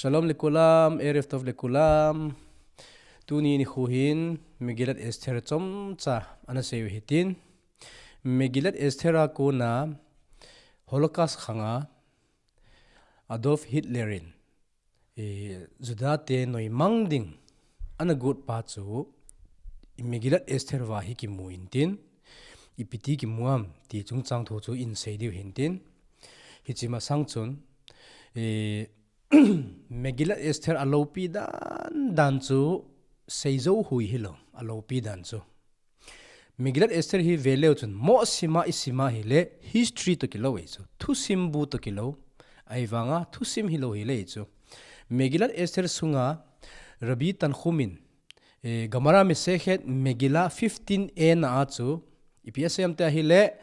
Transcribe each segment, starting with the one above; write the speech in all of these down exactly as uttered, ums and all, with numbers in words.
Shalom lekulam, Erev Tov lekulam. Tuni nikho hin Megillat Esther chomcha ana seiyu hitin. Megillat Esther a kona Holocaust khanga Adolf Hitler in, eh, Juda te noimang ding ana got pa chu Megillat Esther uva hi kimu intin, ipiti kimu am ti chungchang thu chu in sei diu hintin. Hiche masang chun, eh, Megillat Esther a loupi dan dan chu seijou hui hilou, a loupi dan chu. Megillat Esther hi veleu chun mohsima isima hile history toh kilou ei chu. Thusim bu toh kilou. Ahivanga thusim hilou hile ei chu. Megillat Esther sunga Rabbi Tanhum in, eh, Gemara Masechet Megillah fifteen a na a chu ipi asei em tia hile,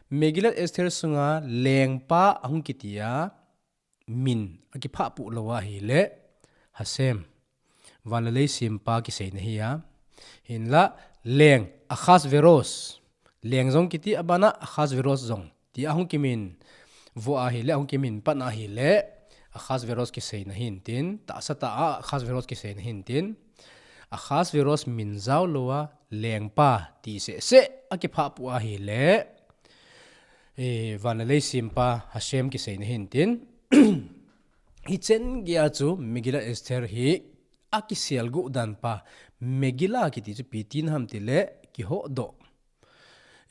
Megillat Esther sunga lengpa ahung kitia min akiphah puh lou ahile, Hashem, van le lei sempa kiseina hi a. Hinla leng Ahasuerus, leng jong kiti abana Ahasuerus jong ti ahung kimin vo ahile, ahung kimin pan ahile, Ahasuerus kiseina hintin, tahsa tah a Ahasuerus kiseina hintin, Ahasuerus min jao lou a lengpa ti seh seh akiphah puh ahile, eh, van le lei sempa Hashem kiseina hintin. Hichen geiya chu Megillat Esther hi akiselguh dan pa, Megillah kiti chu ipi tina ham tile kihodoh.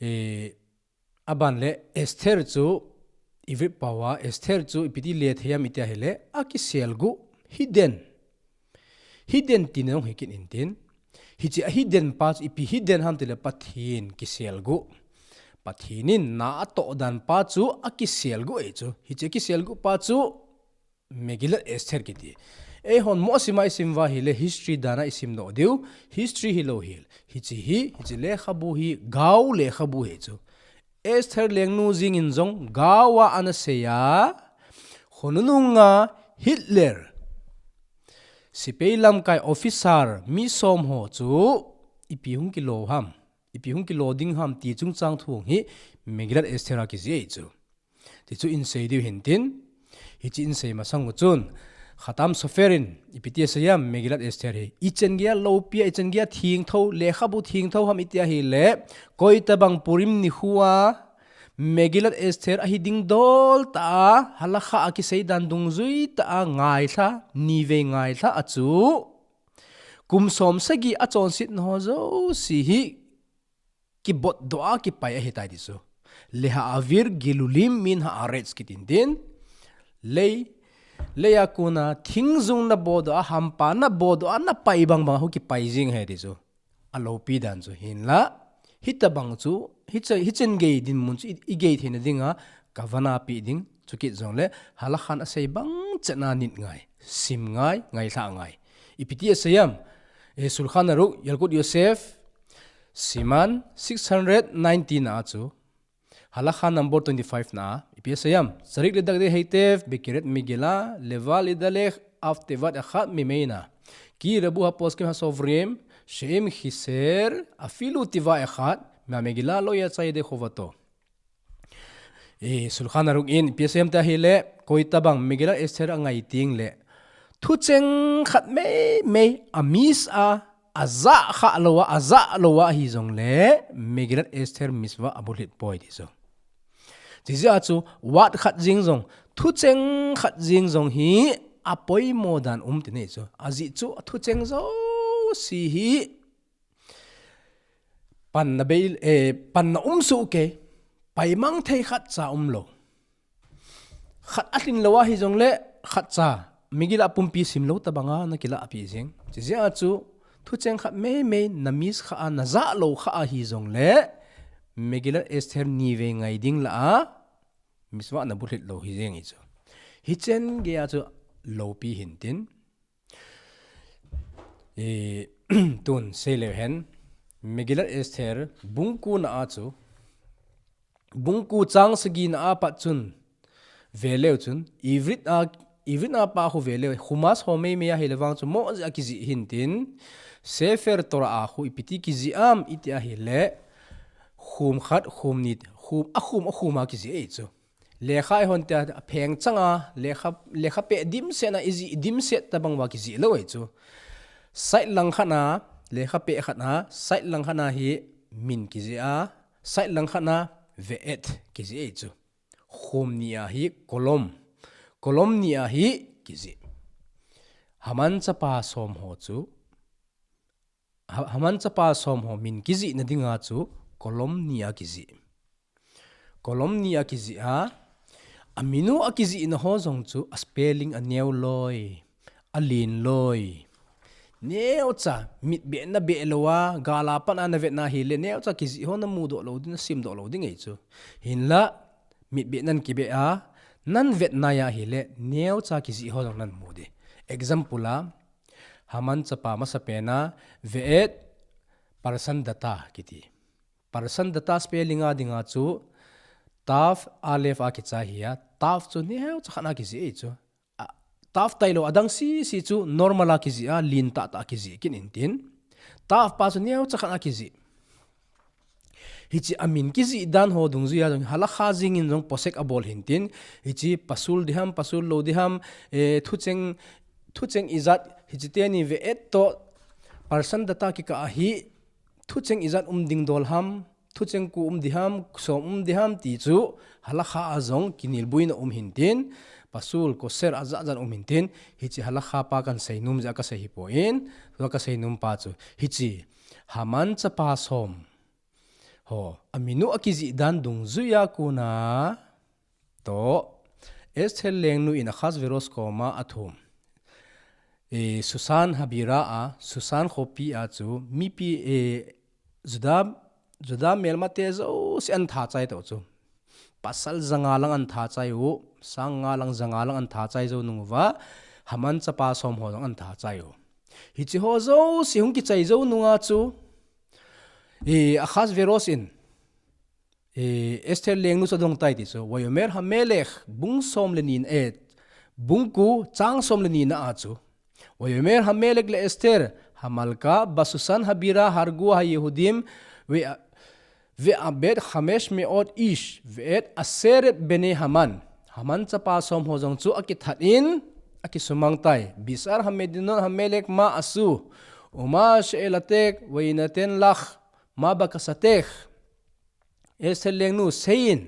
Eh, aban le Esther chu Ivrit pao a Esther chu ipi ti le thei am itia hile akiselguh, hidden. Hidden tina jong hi kit intin. Hiche a hidden pa chu ipi hidden ham tile Pathen kiselguh. Pathen in na atoh dan pa chu akiselguh ei chu. Hiche kiselguh pa chu Megillat Esther kiti. Eihon mohsima isim uva hile history dan a isim doh diu. History hilou hel. Hiche hi, hiche lekhabu hi, gao lekhabu hi chu. Esther lengnu jingin jong gao a ana seiya, khonunung a Hitler, sepai lamkai officer mi som ho chu ipi hung kilo ham, ipi hung kilo ding ham ti chungchang thu hi Megillat Esther a kijih ei chu. Ti chu in sei diu hintin, hiche in sei masang u chun, Khatam Sofer in ipi ti asei em, Megillat Esther hi ichen geiya loupi a, ichen geiya thengtho, lekhabu thengtho ham itia hile, koitabang Purim nikho a Megillat Esther ahi ding dol tah a, halakha a kisei dan dungjui tah a ngailha, nivei ngailha a chu, kum som sagi a chonsetna ho jouse hi kibotdoh a kipai ahitai ti chu. Leha'avir gilgulim min ha'aretz kiti intin. Lei, lei a kona thingjung nabodoh a, hampa nabodoh a, napai bangbang a hung kipai jing ahi ti chu. Aloupi dan chu hinla, hitabang chu, hiche, hichen gei dinmun chu i, igei theina dinga, kavana pe ding, chukit jongle, halakhan asei bang chetna nit ngai, sim ngai, ngailha ngai. Ipi ti asei em, eh, Shulchan Aruch, Yalkut Yosef, Siman six hundred nineteen na a chu, Halakha number twenty-five na a, ipi asei em, Tzarich ledakdek heitev bekeret Megillah, leval idalek af tevat achat mimeina. Ki rabu haposkim hasovrim, she'im chiser, afilu teva achat, me'amegillah lo yatsa yedei chovato. Eh, Shulchan Aruch in ipi asei em tia hile, koitabang Megillat Esther angai tengle, thucheng khat meimei, amiss a, ajah kha lou a, ajah lou a hijongle, Megillat Esther mitzvah abulhit poi ti chu. Chijeh a chu, word khat jeng jong, thucheng khat jeng jong hi, apoimo dan um ti nei chu. Ajeh chu, thucheng jouse hi, panna bei, eh, panna um soh kei, paimang thei khatcha umlou. Khat alhin lou a hijongle, khatcha, Megillah pumpi sim lou tabanga nakilah pi jeng. Chijeh a chu, thucheng khat meimei, namiss kha a, najah lou kha a hijongle, Megillat Esther nivei ngai ding lah a, mitzvah nabulhit lou hijeng hi chu. Hichen gei a chu loupi hintin. Eh, tun seileu hen, Megillat Esther bung ko na a chu, bung ko chang sagi na a pat chun, veleu chun, Ivrit a, Ivrit a pa khu veleu, Chumash ho meimei a hile vang chu mo jeh a kijih hintin, Sefer Torah a khu ipi ti kijih am iti a hile, khum khat, khum ni, khum, akhum, akhum a kijih ei chu. Lekha ihon tia pheng changa, lekha, lekha peh dimset na ijih dimset tabang uva kijih lou ahi chu. Side lang khat na, lekha peh khat na, side lang khat na hi min kijih a, side lang khat na ve'et kijih ahi chu. Khum ni a hi column. Column ni a hi kijih. Haman chapa som ho chu. Ha-, Haman chapa som ho min kijih na dinga chu column ni a kijih. Column ni a kijih a, amin u a kijih na ho jong chu a spelling a neo loi, a lin loi. Neocha mit beh na beh lou a, gal a pat a na vet na hile, neocha kijih ho na mudoh lou ding, na simdoh lou ding ahi chu. Hinla, mit beh nan kibeh a, nan vet na ya hile, neocha kijih ho jong nan mu ding. Example a, Haman chapa masapen a, ve'et parsan data kiti. Parsan data spelling a dinga chu, taf alef a kichai hi a, taf chu neocha khat na kijih ahi chu. A, taf tailou adang sisi chu normal a kijih a, lin tahtah kijih kit in tin. Taf pa chu neocha khat na kijih. Hichi amin kijih dan ho dungjui a jong, halakha jing in jong posek abol hin tin. Hichi pasul ding ham, pasul lou ding ham, eh, thucheng, thucheng ijat, hichi teni ve'et toh parsan data kikah a hi, thucheng ijat um ding dol ham, thucheng ko um ding ham, som um ding ham ti chu, halakha a jong kinelbuina um hin tin, pasul, koser ajat jat um hin tin, hichi halakha pa kan seinom jeh a kasei hi poi, tua kaseinom pa chu, hichi, Haman chapa som ho, amin u a kijih dan dungjui a kona, toh, Esther lengnu in Ahasuerus koma athum. E, Susan habira a, Susan khopi a chu, mipi, e, Juda, Juda melmate jouse an tha chai toh chu. Pasal janga lang an tha chai u, sang nga lang janga lang an tha chai jou nung uva, Haman chapa som ho jong an tha chai u. Hichi ho jouse hung kichai jou nunga chu, e, Ahasuerus in, E, Esther lengnu chu adong tai ti chu. Vayomer Hamelech bung som le ni na, e, bung ko chang som le ni na a chu. Vayomer Hamelech le Esther, Hamalka basusan habira hargu haYehudim ve, ve'abed chamesh me'ot ish ve'et aseret bnei Haman. Haman chapa som ho jong chu akithat in, akisumang tai. Bisar hamedinot Hamelech ma asu. Uma she'elatek vayinaten lach ma bakasatek. Esther lengnu seiyin,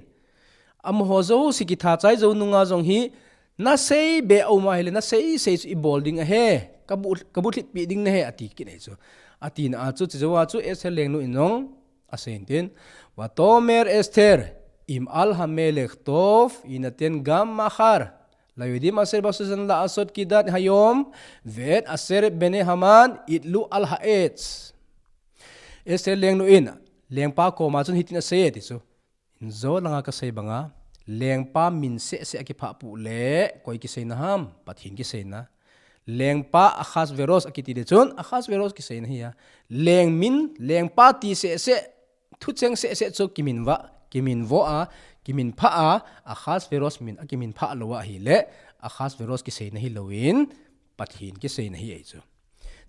amaho jouse kitha chai jou nunga jong hi, nasei be aum a hile, nasei sei chu ibol ding ahi, kabu, kabu thlit pi ding nahi, ati kit ahi chu. Ati na a chu, chi jou a chu Esther lengnu in jong asei in tin, Vatomer Esther, im al Hamelech tov, inaten gam machar, Layudim aser basusan la'asot kidat hayom, ve'et aser bnei Haman itlu al ha'etz. Esther lengnu in, lengpa koma chun hitin asei e ti chu. Injo langa kasei banga, lengpa min seh seh akiphah pu le, koi kiseina ham, Pathen kiseina. Lengpa Ahasuerus akiti le chun, Ahasuerus kiseina hi a. Leng min, lengpa ti seh seh, thucheng seh seh chu kiminva, kiminvo a, kiminphah a, Ahasuerus min akiminphah lou a hile, Ahasuerus kiseina hilouvin, Pathen kiseina hi ahi chu.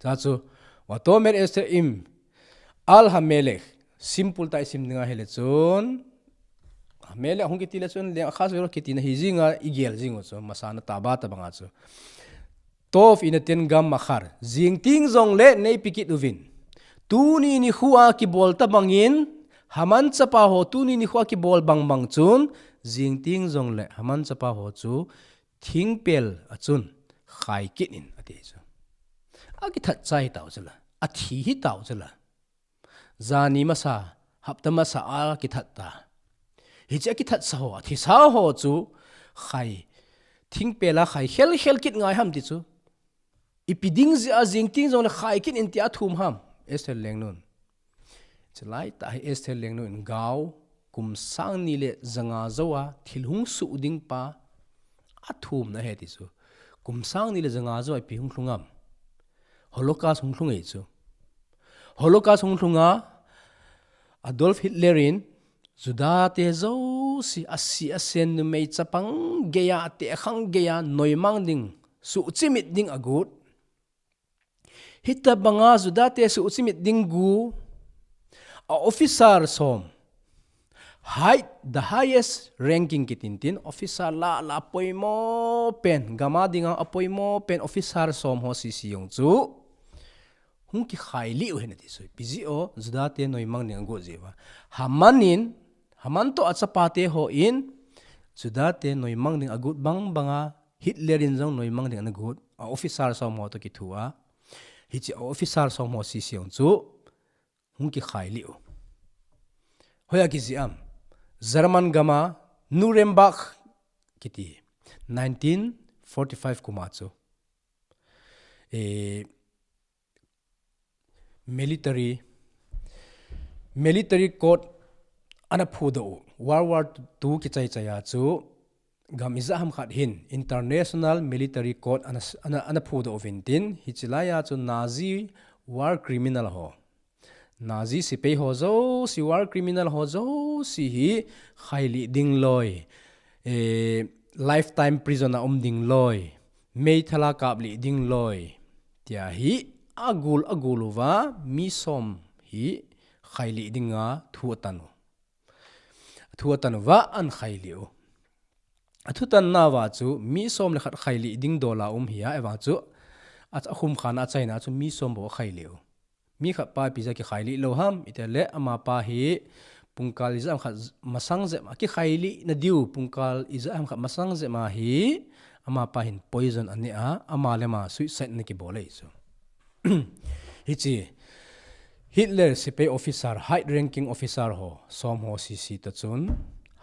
Cha chu, Vatomer Esther im, al Hamelech, simple tah isim dinga hile chun, Hamelech hung kiti le chun, leng Ahasuerus kitina hi jinga igel jing u chu, masana taba tabanga chu. Tov inaten gam machar. Jingting jongle neipi kit uvin. Tuni nikho a kibol tabangin, Haman chapa ho tuni nikho a kibol bangbang chun, jingting jongle Haman chapa ho chu thingpel a chun khai kit in ati chu. Akithat chai tau chu la. Athi hi tau chu la. Jani masa, hapta masa a kithat ta. Hichi akithat sa ho, athi sa ho chu khai, thingpel a khai khel khel kit ngai ham ti chu. Ipi ding jeh a jingting jongle khai kit in ti athum ham. Esther lengnun. Chulai tah hi Esther lengnu in gao, kum sang ni le janga jou a, thil hung suh ding pa, athumna ahi ti chu. Kum sang ni le janga jou a ipi hung lhung am. Holocaust hung lhung ahi chu. Holocaust hung lhung a, Adolf Hitler in, Juda te jouse, asi asen numei chapang geiya, tehkhang geiya, noimang ding, suhchimit ding agot. Hitabanga Juda te suhchimit ding gu, a officer som, High, the highest ranking kitin tin, officer la la apoimo pen, gam a dinga apoimo pen officer som ho sisi jong chu hung kikhailih u hen ati chu. Ipi jeh a Juda te noimang ding agot jeh uva. Haman in, Haman toh achapate hon Juda te noimang ding agot bang banga Hitler in jong noimang ding ana got, a officer som ho toh kithu a. Hiche a officer som ho sisi jong chu hung kikhailih u. Hoiya kijih am? German gam a Nuremberg kiti, nineteen forty-five kum a chu. Eh, military, military court ana phudoh u. World War Two kichai chai a chu gam ijat ham khat hin International Military Court ana, ana, ana phudoh uvin tin, hiche lai a chu Nazi war criminal ho, Nazi sepai ho jouse, war criminal ho jouse hi khailih ding loi, eh, lifetime prison a um ding loi, meithal a kaplih ding loi, tia hi agol agol uva mi som hi khailih dinga thu atan u. Thu atan uva ahin khailih u. Athutan nauva chu mi som le khat khailih ding dol a um hi a, ahivang chu a, akhum khan a achaina chu mi som bou akhailih u. Mi khat pa ipi jeh a kikhailih lou ham itile, amapa hi pungkal ijat ham khat masang jep a, kikhailih na diu pungkal ijat ham khat masang jep a hi amapa hin poison aneh a, ama le ama suicide ana kibol ahi chu. Hiche Hitler sepai officer, high ranking officer ho som ho sisi toh chun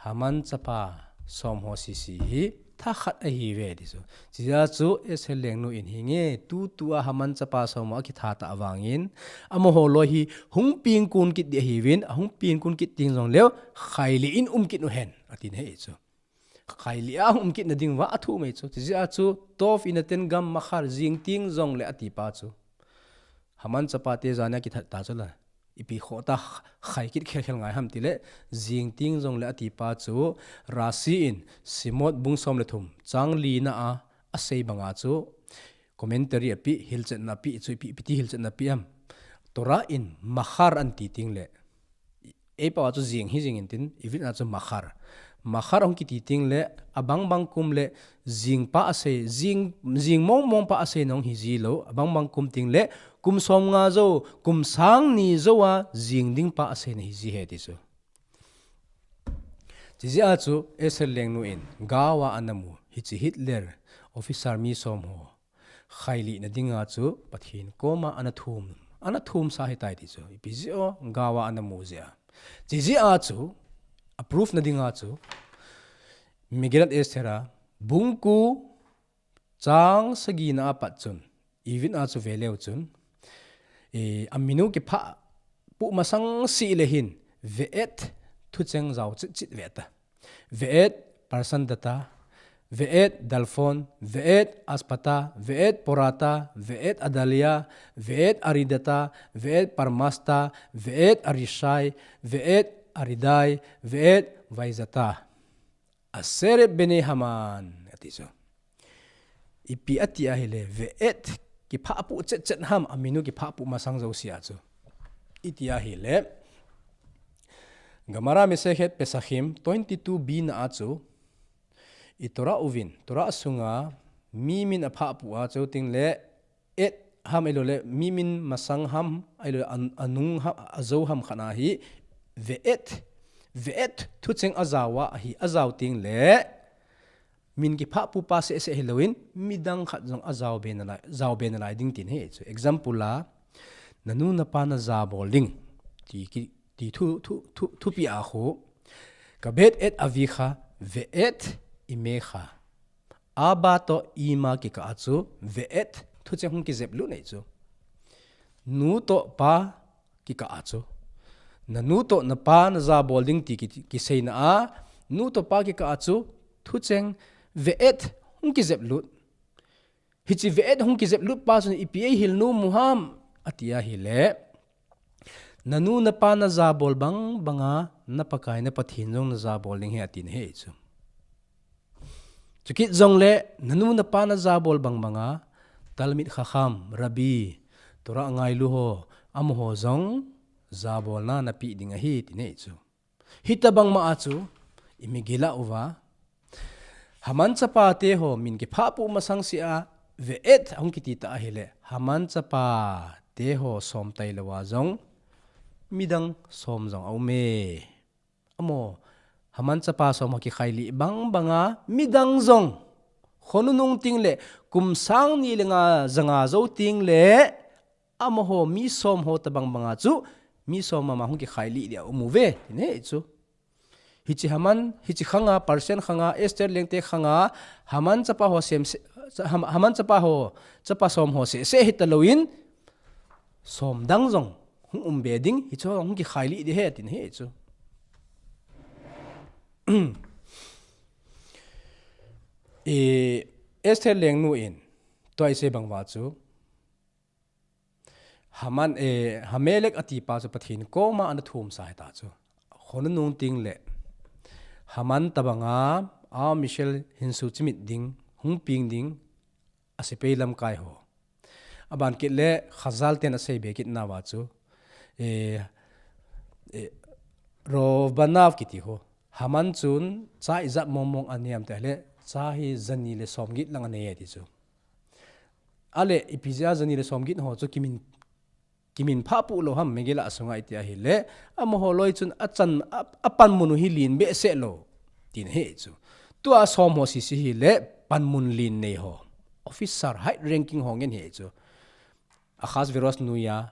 Haman chapa som ho sisi hi thakhat ahiuve ti chu. Chujeh a chu Esther lengnu in, hinge, tutua Haman chapa som ho akitha tah vangin, amaho loi hi hung pengkun kit ding ahiuvin, ahung pengkun kit ding jongleu khailih in um kit u hen, atin ahi chu. Khailih a hung um kit na ding uva athu mai chu. Chujeh a chu, Tov yinatan gam machar, jing teng jongle ati pa chu. Haman chapate jana kithat ta chu la. Ipi khoh ta khai kit khel khel ngai ham tile, jing teng jongle ati pa chu, Rashi in, Shemot bung som le thum, chang lina a, asei banga chu, commentary api, hilchetna api chu, ipi, ipi ti hilchetna api am? Torah in machar ahin ti teng le, eipao a chu jing hi jing in tin, Ivrit a chu machar. Machar ahung kiti teng le, abang bang kum le, jing pa asei, jing, jing mong mong pa asei na hung hi ji lou, abang bang kum teng le, kum som nga jou, kum sang ni jou a, jing ding pa asei na hi ji ahi ti chu. Chujeh a chu, Esther lengnu in, gao a ana mu, hiche Hitler, officer mi som ho khailih na dinga chu Pathen koma ana thum, ana thum sa ahitai ti chu. Ipi jeh a, gao a ana mu jeh a. Chujeh a chu, a proof na dinga chu, Megillat Esther a, bung ko, chang sagi na a pat chun, Ivrit a chu ve leu chun, eh, aminu kiphah puh masang seh le hin, ve'et thucheng jao chit chit ve ta. Ve'et parsan data, ve'et dalphon, ve'et aspata, ve'et porata, ve'et adalia, ve'et aridata, ve'et parmasta, ve'et arishai, ve'et aridai, ve'et vaizata. Aseret bnei Haman, ati chu. Ipi ati ahile, ve'et kiphah puh chet chet ham, aminu kiphah puh masang jouse a chu. Iti ahile, Gemara Masechet Pesachim twenty-two b na a chu, i Torah uvin, Torah sunga mi min aphah puh a chu teng le, et ham ahilou le, mi min masang ham ahilou le, an-, anung ham, ajou ham khat na hi, ve'et, ve'et thucheng ajao a hi, ajao teng le, min kiphah puh pa seh seh hilouvin, midang khat jong ajao be nalai, jao be nalai ding tin ahi chu. Example a, nanu napa naja bol ding, ti ki, ti thu, thu, thu, thupeh a khu, kaved et avicha, ve'et imecha. Abba toh ima kikah a chu, ve'et thucheng hung kijep lut ahi chu. Nu toh pa kikah a chu. Nanu toh napa naja bol ding ti ki, kiseina a, nu toh pa kikah a chu, thucheng ve'et hung kijep lut. Hiche ve'et hung kijep lut pa chun ipi eihil nom u ham, ati ahile, nanu napa naja bol bang banga, na Pakai na Pathen jong naja bol ding ahi ati na ahi chu. Chukit jongle, nanu napa naja bol bang banga, Talmid Chacham, Rabbi, Torah ngailu ho, amaho jong jabolna napeh ding ahi, ti na ahi chu. Hitabang ma a chu, i mi gila uva. Haman chapa te ho min kipha pu masang si a, ve et hung kiti ta ahile. Haman chapa te ho som tai lo a jong, midang som jong a um e. Amo, Haman chapa som ho kikhai li bang banga, midang jong. Khonunung ting le, kum sang ni le nga zanga zo ting le, amaho mi som ho tabang banga chu, mi som mama hung kikhai li dia um uve, tine chu. Hichi Haman, hichi khanga, Persian khanga, Esther lengte khanga, Haman chapa ho sem, Haman chapa ho, chapa som ho se, se hita lo in, som dang jong, hung um be ding, hicho hung kikhai li di he, tin he chu. E, Esther lengnu in, tua i se bang va chu. Haman, e, Hamelek ati pa chu Pathen koma ana thum sa heta chu. Khonunung ting le. Haman tabanga, a Michel hin su chimit ding, hung ping ding, a sepai lamkai ho. Aban kit le, Khazal ten a sei be kit na va chu. E, e, Rovanav kiti ho. Haman chun, cha i jat mong mong a niam te le, cha hi zani le som git lang a nei e ti chu. Ale, ipi jia zani le som git ho chu kimin, kimin pha pu lo ham, Megillah a sunga i ti ahile, amaho loi chun a chan, a, a panmun u hi lin be se lo, tin he chu. Tua som ho si si hile, panmun lin nei ho. Officer, high ranking ho ngen he chu. Ahasuerus nuia,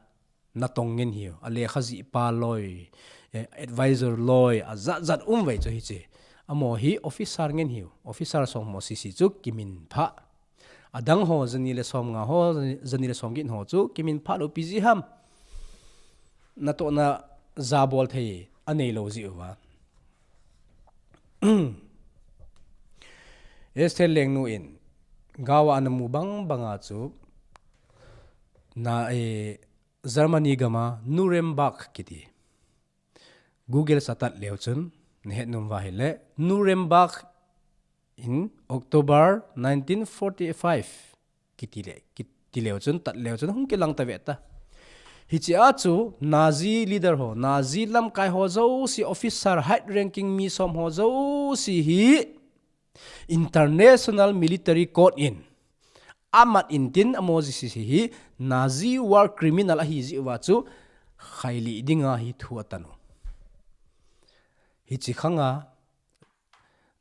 natong ngen hiu, a lekha jih pa loi, eh, advisor loi, a jat jat um vei chu hichi. Amo hi officer ngen hiu, officer som ho si si chu kimin pha. Adang ho zani le som nga ho, zani le som git ho chu kimin pha lo pi ji ham. Natohna ja bol thei a nei lo ji uva. Esther lengnu in, gawa ana mu bang banga chu, na, eh, Germany gama Nuremberg kiti. Google sa tat leu chun, na het nom va hile, Nuremberg in October nineteen forty-five kiti le, kiti leu chun, tat leu chun, hung kilang ta ve ta. Hichi a chu, Nazi leader ho, Nazi lamkai ho jouse officer, high ranking mi som ho jouse hi, International Military Court in amat in tin amo ji si hi Nazi war criminal ahi ji uva chu khai li dinga hi thu atan u. Hichi khanga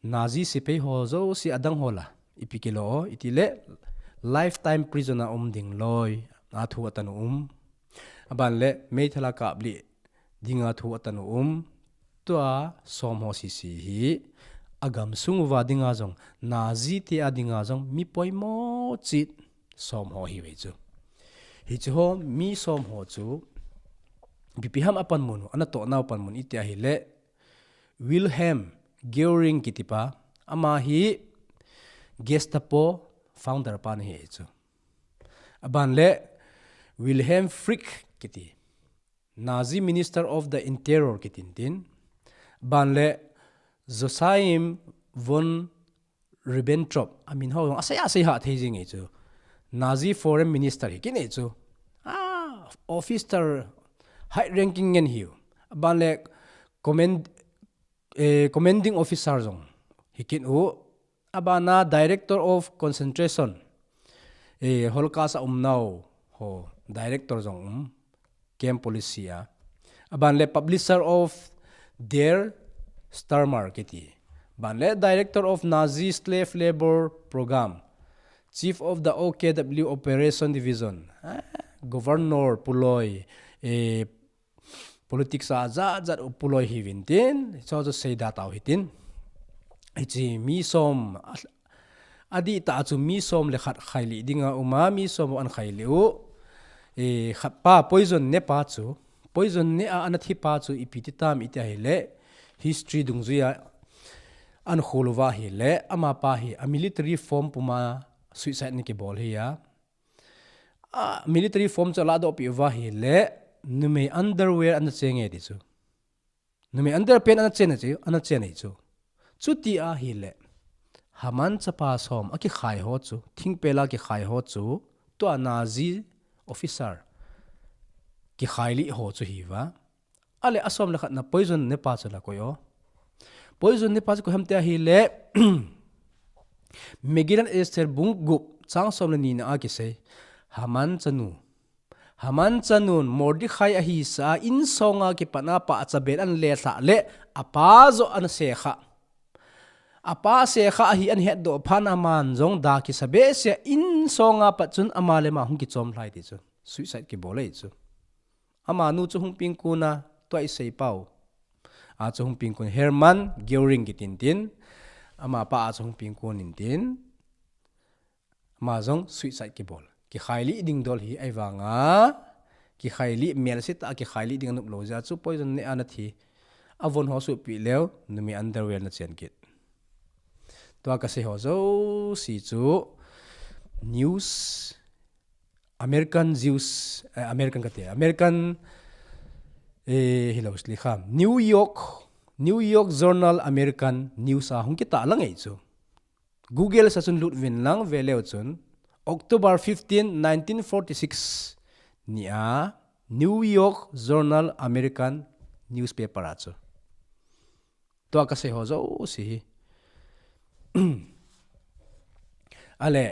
Nazi sepai ho jouse adang ho la ipi kilo iti le lifetime prison a um ding loi a thu atan u um. Aban le meithal a kap li dinga thu atan u um. Tua som ho si si hi, agam sung uva dinga jong, Nazi te a dinga jong, mi poimo chit som ho hi vei chu. Hichi ho, mi som ho chu, ipi ham a panmun u, ana toh nau panmun iti ahile, Wilhelm Göring kiti pa, ama hi Gestapo founder pa na hi chu. Aban le, Wilhelm Frick kiti. Nazi Minister of the Interior kitin tin. Ban le Joachim von Ribbentrop. Amin ho jong asei, asei ha thei jing e chu. Nazi Foreign Minister hi kine chu. Ah, officer high ranking ngen hiu. Ban le command, eh, commanding officer jong hi kin u. Abana Director of Concentration, eh, Holocaust a um nau ho, Director jong um, camp policy a. Aban le Publisher of Der Stürmer kiti. Ban le Director of Nazi Slave Labor Program, Chief of the O K W Operation Division, ah, Governor puloi, eh, Politics a jat jat u puloi hi vin tin, cho cho sei da tau hi tin. Hichi mi som, a, adih ta chu mi som le khat khai li dinga uma, mi som an khai li u. E, khat pa poison ne pa chu, poison ne a ana thi pa chu ipi ti tam iti ahile, history dungjuia an khol uva hile, ama pa hi a military form puma suicide ni kibol hi a. A, military form chu ala doh pi uva hile, numei underwear ana cheng e ti chu. Numei underpant ana chen e chu, ana chen e chu. Chuti ahile, Haman chapa som a kikhai ho chu, thingpel a kikhai ho chu, tua Nazi officer kikhai li ho chu hi va. Ale asom le khatna poison nepa chu la koi o. Poison nepa chu koi ham tia ahile, Megillat Esther bung gup chang som le nina a kisei. Haman chanu. Haman chanun Mordecai ahisa a insonga kipatna pahcha bel ana lelhah le apa joh ana sekha. Apa sekha ahi ana hetdoh phat in aman jong da kisa behseh a insonga pat chun ama le ama hung kichom lhai ti chu. Suicide kibol ahi chu. Amanu chu hung pengkon a, tua isei pau. A chu hung pengkon Hermann Göring kitin tin. Amapa a chu hung pengkon in tin. Ama jong suicide kibol. Kikhailih ding dol hi ahivanga, kikhailih melse tah a kikhailih ding anop lou jeh a chu poison neh a ana thi. Avon ho suhpeh leu, numei underwear ana chen kit. Tua kasei ho jouse chu news, American Jews, eh, American kati, American, eh, hilou sli kha, New York, New York Journal American News a hung kitah lang ahi chu. Google sa chun lut uvin lang ve leu chun, October fifteen, nineteen forty-six ni a New York Journal American newspaper a chu. Tua kasei ho jouse hi. Ale.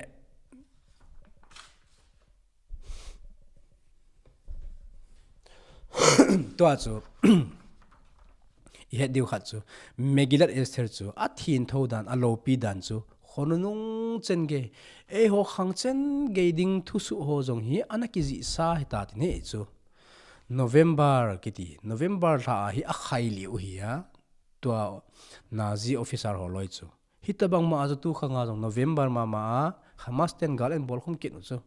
Tua chu. Ihet diu khat chu. Megillat Esther chu. Athintho dan, aloupi dan chu. Khonung chen gei. Eiho khang chen gei ding thusoh ho jong hi. Ana kijihsa hita tin ahi chu. November kiti. November lha a hi akhailih u ahi a. Tua Nazi officer ho loi chu. Hitabang ma a chu tu khang a jong November mama a Hamas ten gal an bol khum kit u chu.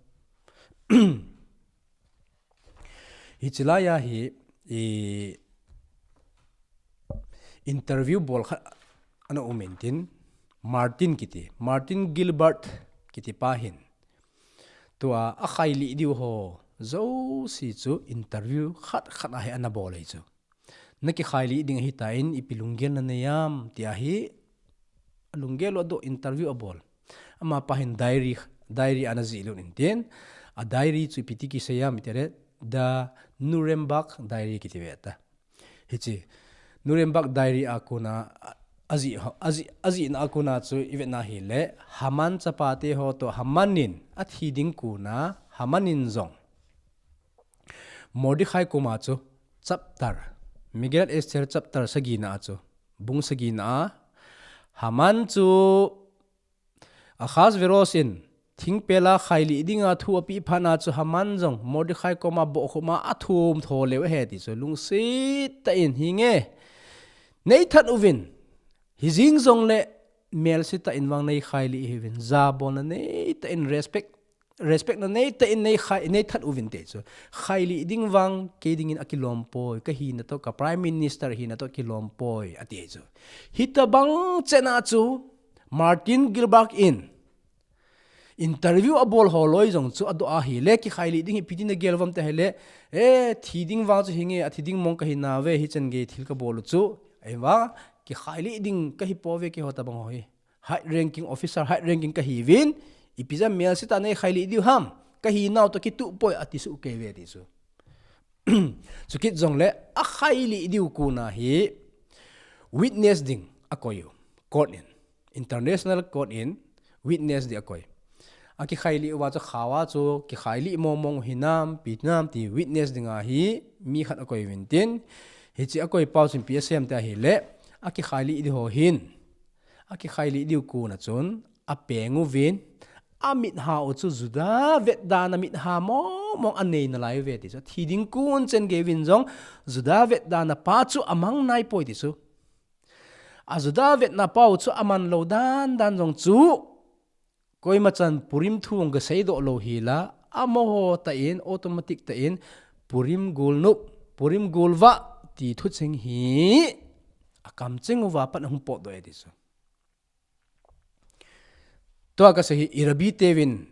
Hiche lai a hi, i, interview bol khat ana um in tin, Martin kiti, Martin Gilbert kiti pa hin. Tua akhailih diu ho jouse chu interview khat khat a hi ana bol ahi chu. Na kikhailih ding ahitan, ipi lunggel nanei am, tia hi, alunggel u adoh interview abol. Amapa hin diary, diary ana jih lut in tin, a diary chu ipi ti kisei am, tia le, The Nuremberg Diary kiti ve ta. Hiche, Nuremberg Diary a kona, a, ajih ho, ajih, ajihna a kona chu ivet na hile, Haman chapate ho toh Haman in, athi ding kona, Haman in jong. Mordecai koma chu chapter, Megillat Esther chapter sagina a chu, bung sagina a, Haman chu Ahasuerus in thingpel a khailih dinga thu apeh phat na chu Haman jong Mordecai koma bohkhum a athum tho leu ahi ti chu lungset tah in hinge. Nei that uvin, hijing jongle melse tah in vang nei khailih hih uvin, jabolna nei tah in respect respect na nei tah in nei khai, nei that uvin ti chu. Khailih ding vang, kei dingin akilom poi, ka hina toh, ka Prime Minister hina toh kilom poi, ati chu. Hitabang chan a chu, Martin Gilbert in, interview abol ho loi jong chu adoh ahile, kikhailih ding hi ipi ti nagel uvem ti ahile, eh, thi ding vang chu hinge, athi ding mong kahi nauve, hichan gei thil kabol u chu, ahivang, kikhailih ding kahi pouve keiho tabang ho hi. High ranking officer, high ranking kahiuvin, ipi jeh a melse tah nei khailih diu ham, kahi nau toh kituh poi ati soh kei uve ti chu. Chukit jongle, akhailih diu kona hi witness ding akoi u, court in, international court in witness ding akoi. Akikhailih uva chu khaova chu, kikhailih mong mong hinam, ipi hinam ti witness dinga hi mi khat akoi uvin tin, hiche akoi pau chun ipi asei em ti ahile, akikhailih diu ho hin, akikhailih diu kona chun, apeng uvin, amitha u chu Juda vetdana mitha mong mong anei nalai uve ti chu. Thi ding kon chen gei uvin jong, Juda vetdana pa chu amang naipoi ti chu. A Juda vetna pau chu aman lou dan dan jong chu, koima chan Purim thu hung kasei doh lou hila, amaho tah in, automatic tah in, Purim golnop, Purim golvah, ti thucheng hi, akamcheng uva pat ahung potdoh e ti chu. Tua kasei hi, i rabbi teuvin,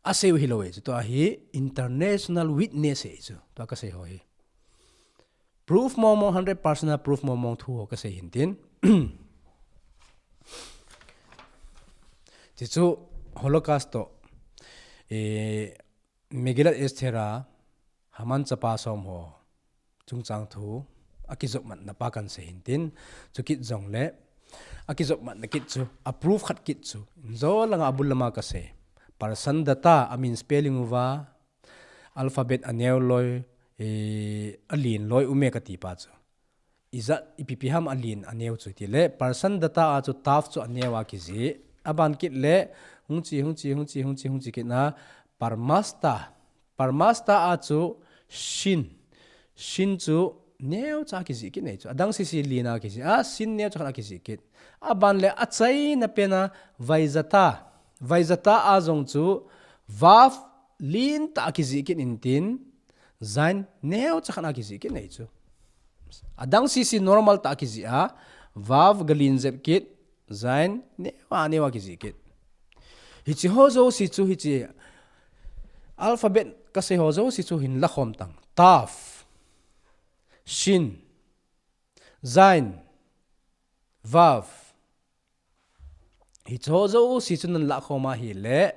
asei u hilou e chu, tua hi international witness e chu, tua kasei ho hi. Proof mong mong, hundred percent a proof mong mong thu ho kasei hin tin. Ti chu Holocaust toh, eh, Megillat Esther a Haman chapa som ho. chungchang thu, akijopmatna pa kan sei hintin, chukit jongle, akijopmatna kit chu, a proof khat kit chu, injo langa abul lama kasei. Persian data, amin spelling uva, alphabet aneo loi, eh, alen loi ume kati pa chu. Ijat, ipi pi ham alen aneo chu tile, Persian data a chu Taft chu aneo a kijih. Aban kit le, hung chi, hung chi, hung chi, hung chi, hung chi kit na, Parmasta. Parmasta a chu Shin. Shin chu neocha kijih kit nei chu. Adang sisi alen a kijih. A, Shin neocha khat a kijih kit. Aban le achaina pena Vaijata. Vaijata a jong chu Vav alen tah a kijih kit intin, Zain neocha khat a kijih kit nei chu. Adang sisi normal tah a kijih a, Vav ga alen jep kit, Zain neo a neo a kijih kit. Hichi ho jouse chu hichi alphabet kasei ho jouse chu hin lakhom tang. Taft, Shin, Zain, Vav. Hichi ho jouse chu nan lakhom ahile,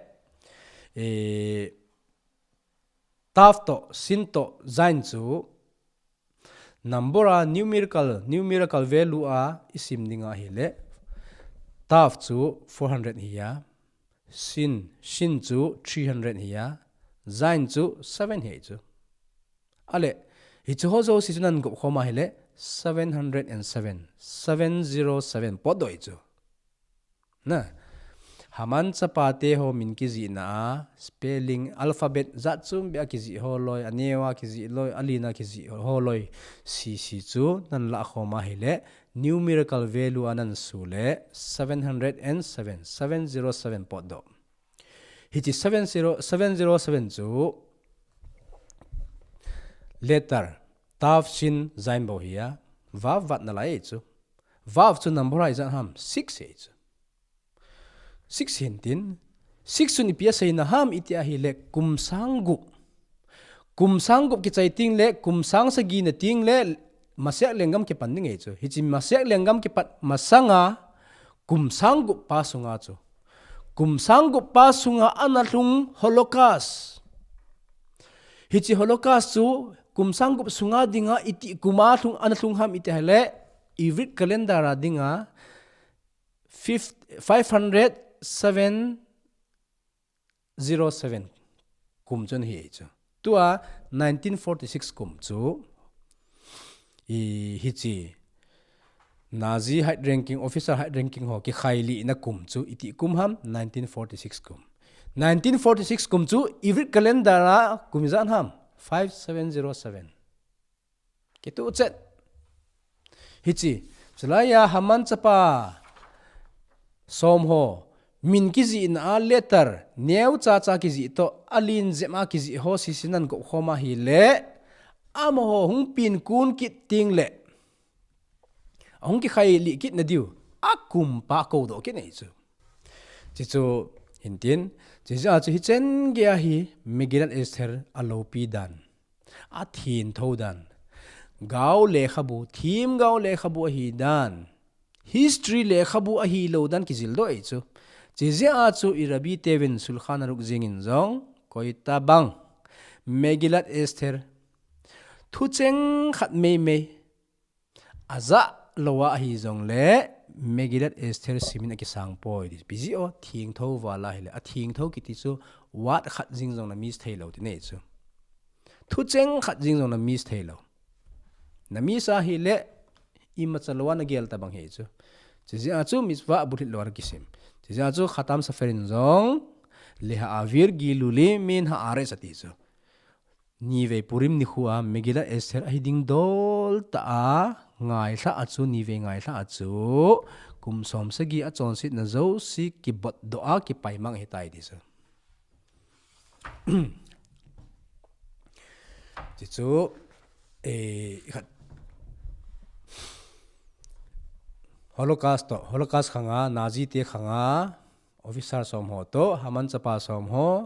eh, Taft toh, Shin toh, Zain chu number a numerical, numerical value a isim ding ahile, Taft chu four hundred hi a, Shin, Shin chu three hundred hi a, Zain chu seven hi chu. Ale, hichi ho jouse chu nan gop khom ahile, seven hundred and seven, seven zero seven potdoh chu. Na, Haman chapa te ho min kijihna a, spelling, alphabet jat chom beh a kijih ho loi, aneo a kijih loi, alen a kijih ho loi, sisi chu nan lakhom ahile, numerical value a nan su le, seven hundred and seven, seven zero seven potdoh. Hichi seven zero, seven zero seven chu letter, Taft, Shin, Zain bou hi a, Vav vat nalai chu. Vav chu number a ijat ham, six hi chu. Six hintin, six chun ipi asei na ham iti ahile kum sang gup. Kum sang gup kichai teng le, kum sang sagi na teng le, Masek lenggam kipan ding hi chu. Hichi Masek lenggam kipat masanga, kum sang gup pa sunga chu. Kum sang gup pa sunga ana lhung Holocaust. Hichi Holocaust chu, kum sang gup sunga dinga iti kum a lhung, ana lhung ham iti ahile, Ivrit calendar a dinga, fif-, five hundred seven zero seven kum chun hi chu. Tua nineteen forty-six kum chu, i, hichi Nazi high ranking, officer high ranking ho kikhailih na kum chu iti kum ham, nineteen forty-six kum. Nineteen forty-six kum chu Ivrit calendar a kum ijat ham, five seven zero seven. Kituh chet. Hichi, chulai a Haman chapa som ho, min kijihna a letter, neocha cha kijih toh, alen jep a kijih ho sisi nan gop khom ahile, amaho hung pen kun kit teng le, ahung kikhailih kit na diu, akum pa koudoh kit nei chu. Hichu hintin, hijeh a chu hichen gei a hi Megillat Esther alopi dan, athengtho dan, gao lekhabu, themgao lekhabu ahi dan, history lekhabu ahilou dan kijildoh ahi chu. Hijeh a chu i Rabbi teuvin Shulchan Aruch jingin jong, koitabang Megillat Esther thucheng khat meimei ajah lou a ahi jongle, Megillat Esther simin akisang poi ti. Ipi jeh a thengtho val ahile, athengtho kiti chu word khat jeng jong na miss theilou ti nei chu. Thucheng khat jeng jong na miss theilou. Na miss ahile, imacha lou a na gel tabang hi chu. Hijeh a chu mitzvah bulhit lou a kisim. Hijeh a chu Khatam Sofer in jong, Leha'avir giluli min ha'aretz ati chu. Nivei Purim nikho a Megillat Esther ahi ding dol tah a, ngailhah a chu, nivei ngailhah a chu, kum som sagi a chonsetna jouse kibotdoh a kipaimang ahitai ti chu. Hichu, eh, khat Holocaust toh, Holocaust khanga, Nazi te khanga, officer som ho toh, Haman chapa som ho,